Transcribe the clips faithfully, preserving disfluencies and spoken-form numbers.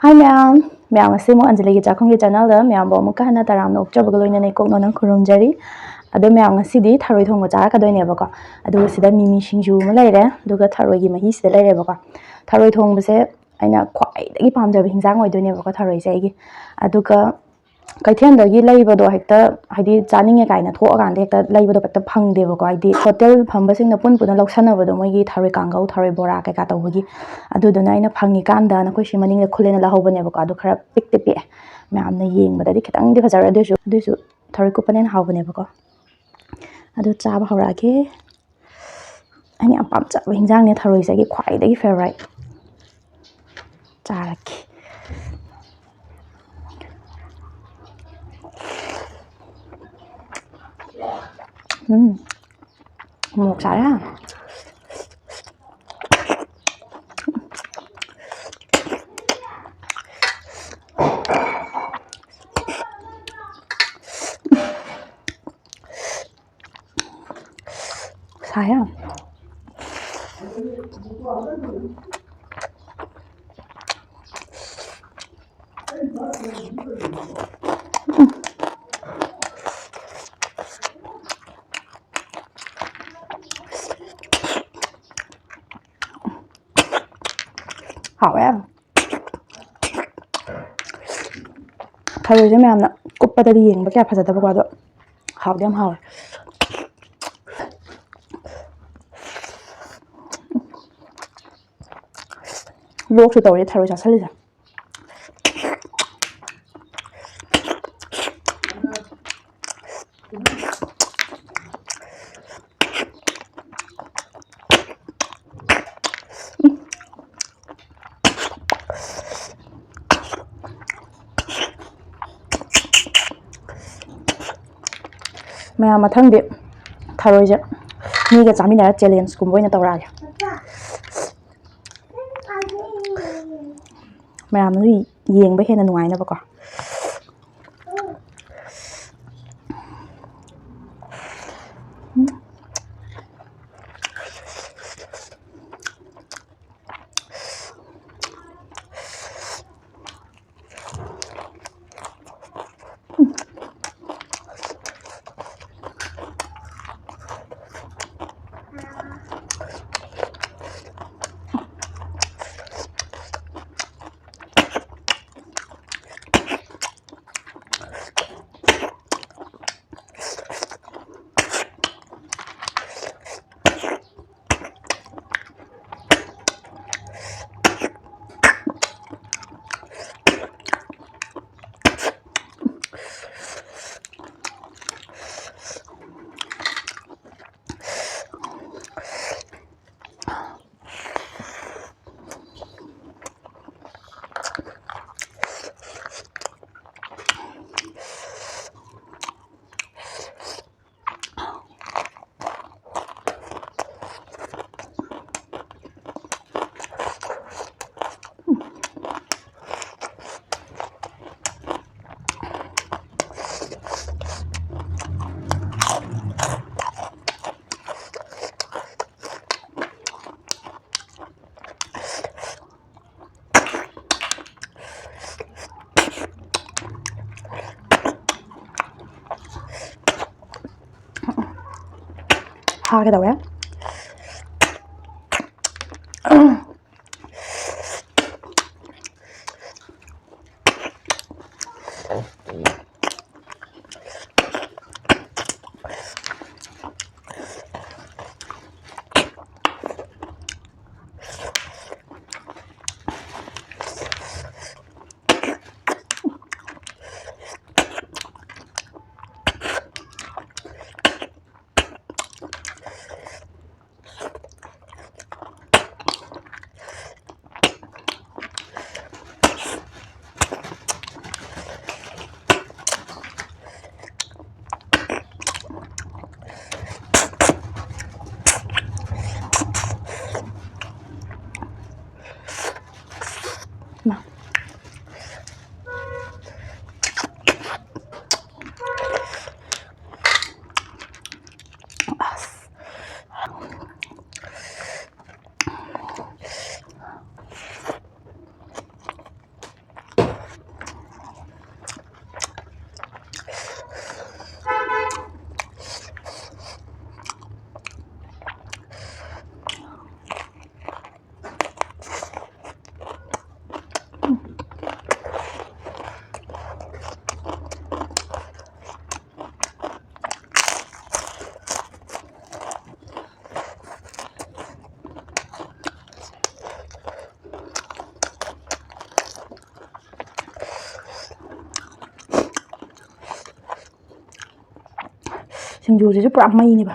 ꯍꯥꯏ ꯃꯌꯥꯝ, ꯃꯌꯥꯝ ꯉꯁꯤ ꯑꯃꯨꯛ ꯑꯟꯖꯂꯤꯒꯤ ꯆꯥꯛꯈꯨꯝꯒꯤ ꯆꯦꯅꯦꯜꯗ ꯃꯌꯥꯝꯕꯨ ꯑꯃꯨꯛꯀ ꯍꯟꯅ ꯇꯔꯥꯝꯅ ꯑꯣꯛꯆꯕꯒ ꯂꯣꯏꯅꯅ ꯏꯀꯣꯛꯅꯅ ꯈꯨꯔꯨꯝꯖꯔꯤ꯫ ꯑꯗꯣ ꯃꯌꯥꯝ, ꯉꯁꯤꯗꯤ ꯊꯔꯣꯏ ꯊꯣꯡꯕ ꯆꯥꯔꯛꯀꯗꯣꯏꯅꯦꯕꯀꯣ꯫ ꯑꯗꯨꯒ ꯁꯤꯗ ꯃꯤꯃꯤ ꯁꯤꯡꯖꯨ ꯑꯃ ꯂꯩꯔꯦ, ꯑꯗꯨꯒ ꯊꯔꯣꯏꯒꯤ ꯃꯍꯤꯁꯤꯗ ꯂꯩꯔꯦꯕꯀꯣ꯫ ꯊꯔꯣꯏ ꯊꯣꯡꯕꯁꯦ ꯑꯩꯅ ꯈ꯭ꯋꯥꯏꯗꯒꯤ ꯄꯥꯝꯖꯕ ꯍꯤꯟꯖꯥꯡ ꯑꯣꯏꯗꯣꯏꯅꯦꯕꯀꯣ, ꯊꯔꯣꯏꯁꯦ ꯑꯩꯒꯤ꯫ ꯑꯗꯨꯒ ꯀꯩꯊꯦꯜꯗꯒꯤ ꯂꯩꯕꯗꯣ ꯍꯦꯛꯇ, ꯍꯥꯏꯗꯤ, ꯆꯥꯅꯤꯡꯉꯦ ꯀꯥꯏꯅ ꯊꯣꯛꯑꯀꯥꯟꯗ ꯍꯦꯛꯇ ꯂꯩꯕꯗꯣ ꯍꯦꯛꯇ ꯐꯪꯗꯦꯕꯀꯣ꯫ ꯍꯥꯏꯗꯤ ꯍꯣꯇꯦꯜ ꯐꯝꯕꯁꯤꯡꯅ ꯄꯨꯟ ꯄꯨꯟꯅ ꯂꯧꯁꯟꯅꯕꯗꯣ, ꯃꯣꯏꯒꯤ ꯊꯔꯣꯏ ꯀꯥꯡꯒꯧ, ꯊꯔꯣꯏ ꯕꯣꯔꯥ ꯀꯩꯀꯥ ꯇꯧꯕꯒꯤ꯫ ꯑꯗꯨꯗꯨꯅ ꯑꯩꯅ ꯐꯪꯉꯤꯀꯥꯟꯗ ꯅꯈꯣꯏ ꯁꯤ ꯃꯅꯤꯡꯗ ꯈꯨꯜꯂꯦꯅ ꯂꯧꯍꯧꯕꯅꯦꯕꯀꯣ꯫ ꯑꯗꯨ ꯈꯔ ꯄꯤꯛꯇꯤ ꯄꯤꯛꯑꯦ, ꯃꯌꯥꯝꯅ ꯌꯦꯡꯕꯗꯗꯤ ꯈꯤꯇꯪꯗꯤ ꯐꯖꯔꯦ, ꯑꯗꯨꯏꯁꯨ, ꯑꯗꯨꯏꯁꯨ ꯊꯔꯣꯏ ꯀꯨꯞꯄꯅ ꯍꯦꯟꯅ ꯍꯥꯎꯕꯅꯦꯕꯀꯣ꯫ ꯑꯗꯨ ꯆꯥꯕ ꯍꯧꯔꯛꯑꯒꯦ꯫ ꯑꯩꯅ ꯌꯥꯝ ꯄꯥꯝꯖꯕ ꯍꯤꯟꯖꯥꯡꯅꯦ ꯊꯔꯣꯏꯁꯦ, ꯑꯩꯒꯤ ꯈ꯭ꯋꯥꯏꯗꯒꯤ ꯐꯦꯚꯣꯔꯥꯏꯠ꯫ ꯆꯥꯔꯒꯦ꯫ ꯎꯝ, ꯃꯣꯔꯣꯛ ꯁꯥꯏꯍꯦ꯫ ꯁꯥꯏꯍꯦ꯫ ꯍꯥꯎꯋꯦ꯫ ꯊꯔꯣꯏꯁꯦ ꯃꯌꯥꯝꯅ ꯀꯨꯞꯄꯗꯗꯤ ꯌꯦꯡꯕ ꯀꯌꯥ ꯐꯖꯗꯕꯀꯣ, ꯑꯗꯣ ꯍꯥꯎꯗꯤ ꯌꯥꯝ ꯍꯥꯎꯋꯦ꯫ ꯂꯣꯛꯁꯨ ꯇꯧꯔꯦ ꯊꯔꯣꯏ ꯆꯥꯁꯜꯂꯤꯁꯦ꯫ ꯃꯌꯥꯝ, ꯃꯊꯪꯗꯤ ꯊꯔꯣꯏꯁꯦ ꯃꯤꯒ ꯆꯥꯃꯤꯟꯅꯔ ꯆꯦꯂꯦꯟꯖꯀꯨꯝꯕ ꯑꯣꯏꯅ ꯇꯧꯔꯛꯑꯒꯦ꯫ ꯃꯌꯥꯝꯅꯁꯨ ꯌꯦꯡꯕ ꯍꯦꯟꯅ ꯅꯨꯡꯉꯥꯏꯅꯕꯀꯣ꯫ ꯐꯥꯒꯦ ꯇꯧꯋꯦ꯫ ꯁꯤꯡꯖꯨꯁꯤꯁꯨ ꯄꯨꯔꯥ ꯃꯩꯅꯦꯕ꯫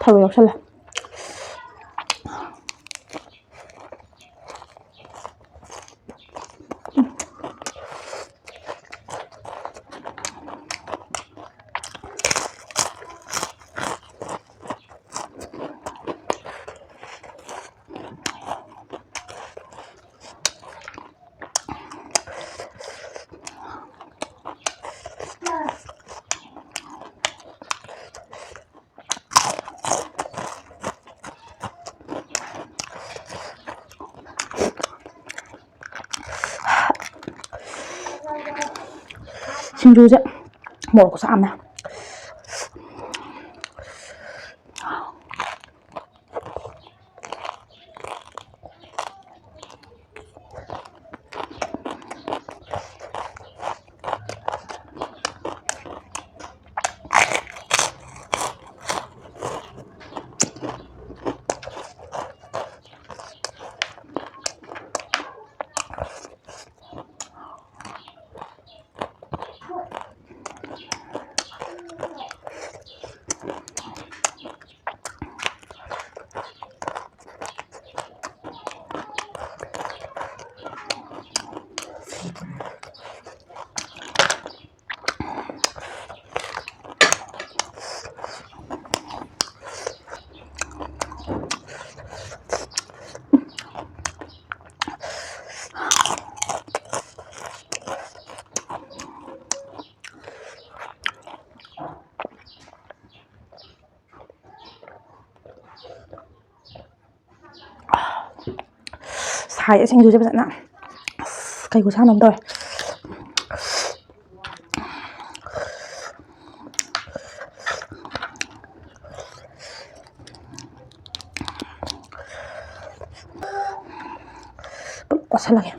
ꯊꯔꯣꯏ ꯌꯥꯎꯁꯜꯂꯦ꯫ ꯁꯤꯡꯖꯨꯁꯦ ꯃꯣꯔꯣꯛ ꯈꯨꯁꯥ ꯑꯃꯅꯦ꯫ ꯁꯥꯏ ꯁꯤꯡꯖꯨꯁꯦ ꯐꯖꯅ꯫ ꯑꯁ, ꯀꯩ ꯈꯨꯁꯥꯅꯣ ꯑꯃ ꯇꯧꯋꯦ꯫ ꯄꯨꯂꯞ ꯀꯣꯠꯁꯜꯂꯒꯦ꯫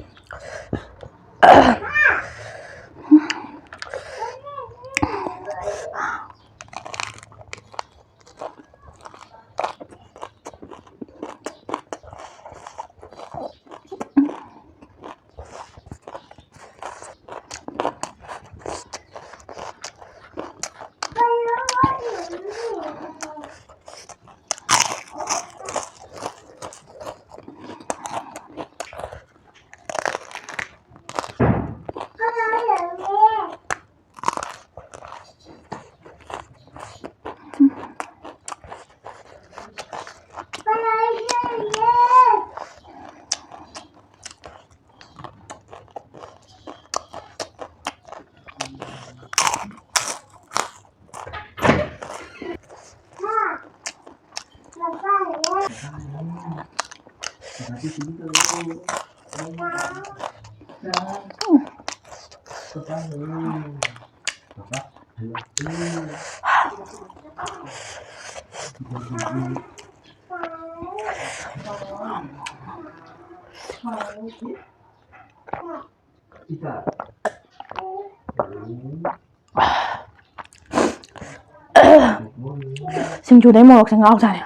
ꯁꯤꯡꯖꯨꯗꯩ ꯃꯣꯔꯣꯛꯁꯦ ꯉꯥꯎꯖꯥꯠꯅꯤ꯫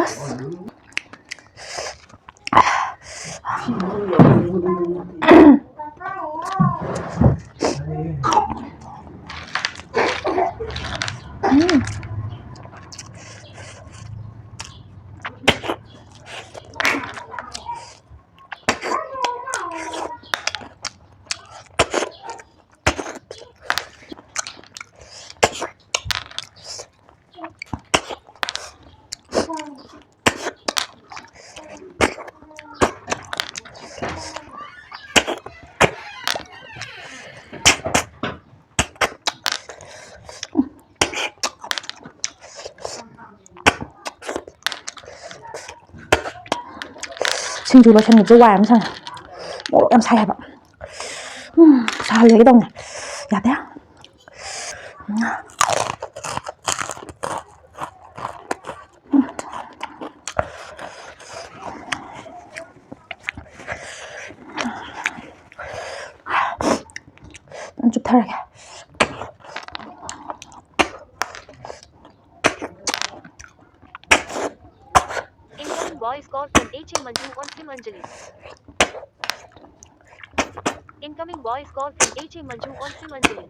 ꯑꯁ꯫ ꯎꯝ꯫ ꯁꯤꯡꯖꯨ ꯂꯣꯏꯁꯟꯕꯁꯦ ꯋꯥꯏ ꯑꯃ ꯁꯪꯉꯦ꯫ ꯃꯣꯔꯣꯛ ꯌꯥꯝ ꯁꯥꯏ ꯍꯥꯏꯕ꯫ ꯎꯝ, ꯁꯥꯍꯜꯂꯒꯦ ꯇꯧꯅꯦ꯫ ꯌꯥꯗꯦ꯫ ꯑꯗꯨꯝ ꯆꯨꯞꯊꯔꯒꯦ꯫ Incoming voice call from H A Manju on SIM Anjali. Incoming voice call from H A Manju on SIM Anjali.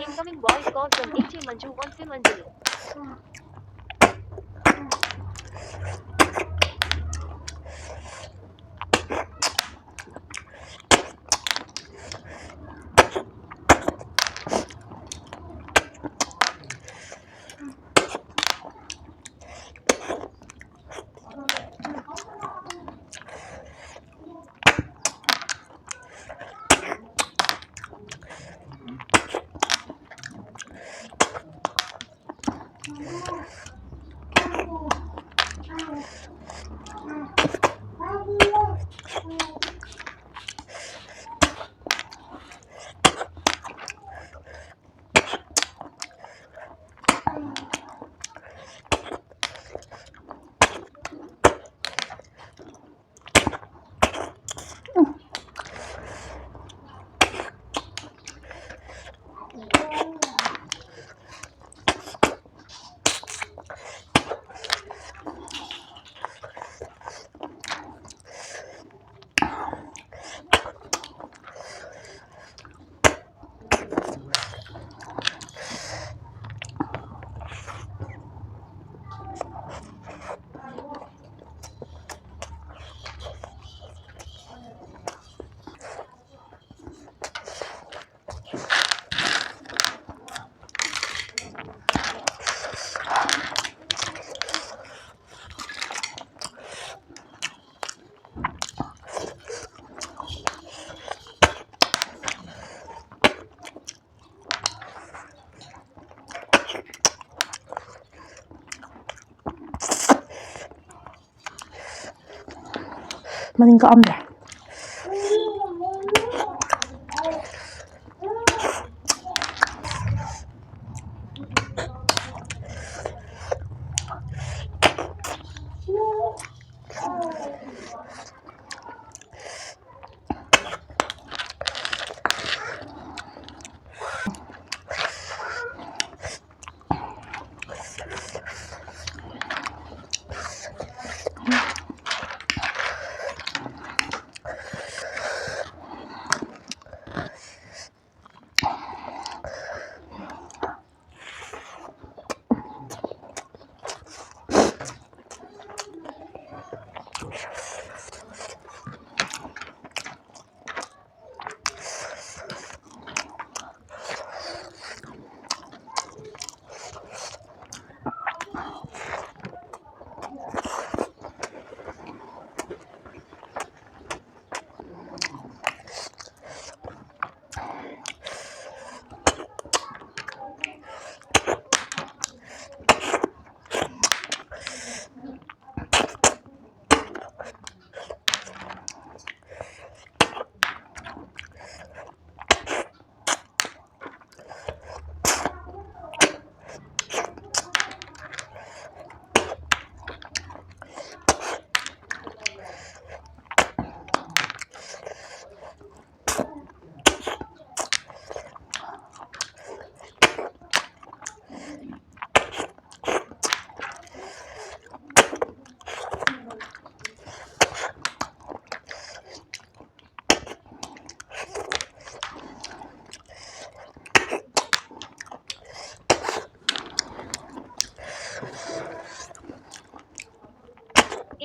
Incoming voice call from H A Manju on SIM Anjali. ꯃꯅꯤꯡ ꯀꯛꯑꯝꯗ꯭ꯔꯦ꯫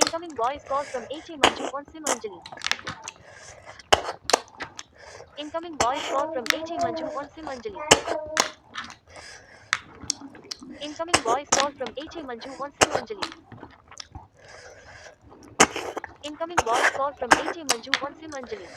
Incoming voice call from H A Manju on SIM Anjali. Incoming voice call from H A Manju on SIM Anjali. Incoming voice call from H A Manju on SIM Anjali. Incoming voice call from H A Manju on SIM Anjali.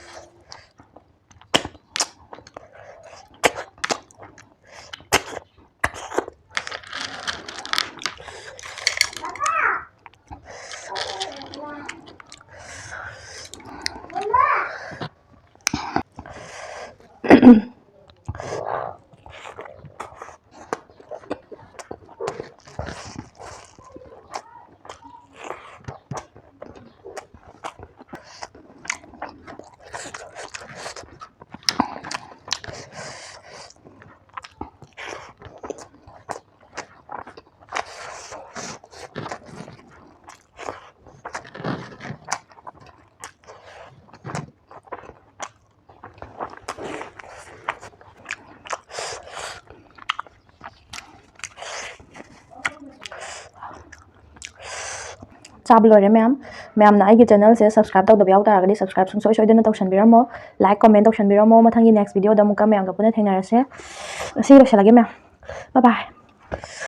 ꯆꯥꯕ ꯂꯣꯏꯔꯦ ꯃꯌꯥꯝ꯫ ꯃꯌꯥꯝꯅ ꯑꯩꯒꯤ channelꯁꯦ subscribe ꯇꯧꯗꯕ ꯌꯥꯎ ꯇꯥꯔꯒꯗꯤ subscribe ꯁꯨꯡꯁꯣꯏ ꯁꯣꯏꯗꯅ ꯇꯧꯁꯟꯕꯤꯔꯝꯃꯣ, like, comment ꯇꯧꯁꯟꯕꯤꯔꯝꯃꯣ꯫ ꯃꯊꯪꯒꯤ next videoꯗ ꯑꯃꯨꯛꯀ ꯃꯌꯥꯝꯒ ꯄꯨꯟꯅ ꯊꯦꯡꯅꯔꯁꯦ꯫ ꯁꯤ ꯂꯣꯏꯁꯤꯜꯂꯒꯦ ꯃꯌꯥꯝ, bye bye꯫